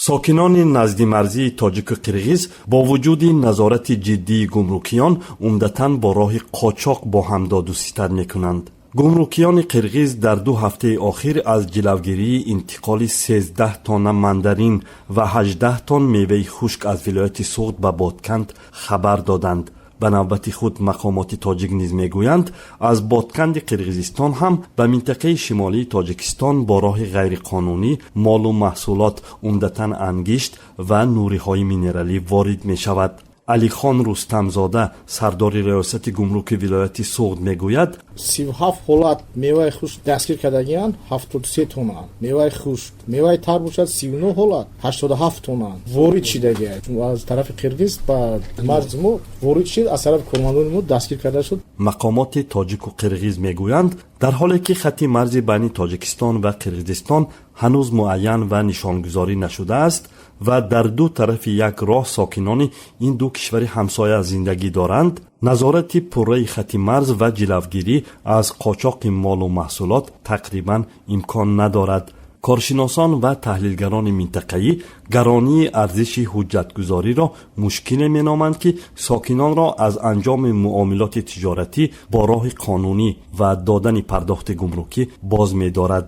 Сокинони наздимарзии тоҷику қирғиз бо вуҷуди назорати ҷиддии гумрукиён умдатан бо роҳи қочоқ бо ҳам додуситад мекунанд. Гумрукиёни қирғиз дар 2 ҳафтаи охир аз ҷилавгирии интиқоли 13 тонна мандарин ва 18 тонн меваи хушк аз вилояти Суғд ба Ботканд хабар доданд. Ба навбати худ мақомоти тоҷик низ мегӯянд, аз Ботканди Қирғизистон ҳам ба минтақаи шимолии Тоҷикистон бо роҳи ғайриқонунӣ молу маҳсулот, умдатан ангишт ва нуриҳои минералӣ, ворид мешавад. Алихон Рустамзода, сардори раёсати гумруки вилояти Суғд, мегӯяд: 37 ҳолат меваи хушк дастгир кардагианд, 73 тонна меваи хушк. Меваи тар бошад, 39 ҳолат, 87 тонна ворид шидагия аз тарафи қирғиз ба марзи мо ворид шид, аз тарафи кормандони мо дастгир карда шуд. Мақомоти тоҷику қирғиз мегӯянд, дар ҳоле ки хатти марзи байни Тоҷикистон ва Қирғизистон ҳанӯз муайян ва нишонгузорӣ нашудааст ва дар ду тарафи як роҳ сокинони ин ду кишвари ҳамсоя зиндагӣ доранд, назорати пурраи хатти марз ва ҷилавгирӣ аз қочоқи молу маҳсулот тақрибан имкон надорад. Коршиносон ва таҳлилгарони минтақаӣ гаронии арзиши ҳуҷҷатгузориро мушкиле меноманд, ки сокинонро аз анҷоми муомилоти тиҷоратӣ бо роҳи қонунӣ ва додани пардохти гумрукӣ боз медорад.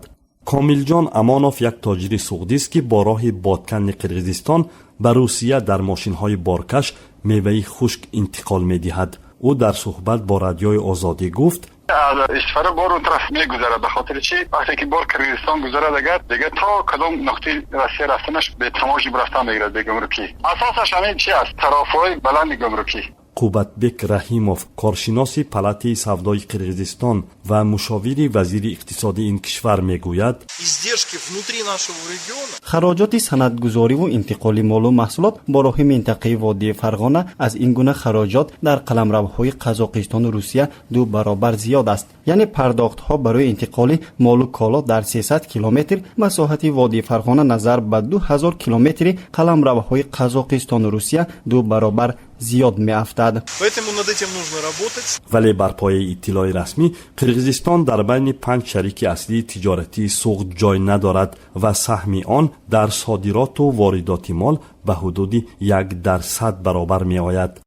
Комилҷон Амонов як тоҷири суғдист, ки бо роҳи Ботканди Қирғизистон ба Русия дар мошинҳои боркаш меваи хушк интиқол медиҳад. Ӯ дар суҳбат бо Радиои Озодӣ гуфт: Аз Исфара бор он тараф мегузарад. Ба хотири чӣ? Вақте ки бор Киргизистон гузарад, агар дигар то кадом нуқтаи Россия рафтанаш бетаможня рафтан мегирад, бегумрукӣ. Асосаш ҳамин чи аст? Тарофаҳои баланди гумрукӣ. Қувватбек Раҳимов, коршиноси палатаи савдои Қирғизистон ва мушовири вазири иқтисоди ин кишвар, мегӯяд: Издержки внутри нашего региона. Хароҷоти санадгузориву интиқоли молу маҳсулот бо роҳи минтақаи водии Фарғона аз ин гуна хароҷот дар қаламравҳои Қазоқистону Русия ду баробар зиёд аст. Яъне пардохтҳо барои интиқоли молу коло дар 300 километр масоҳати водии Фарғона назар ба 2000 километри қаламравҳои Қазоқистону Русия ду баробар зиёд меафтад. Поэтому над этим нужно работать. Вале бар пояи иттилои расмӣ Қирғизистон дар байни панҷ шарики аслии тиҷоратии Суғд ҷой надорад ва саҳми он дар содироту воридоти мол ба ҳудуди 1% баробар меояд.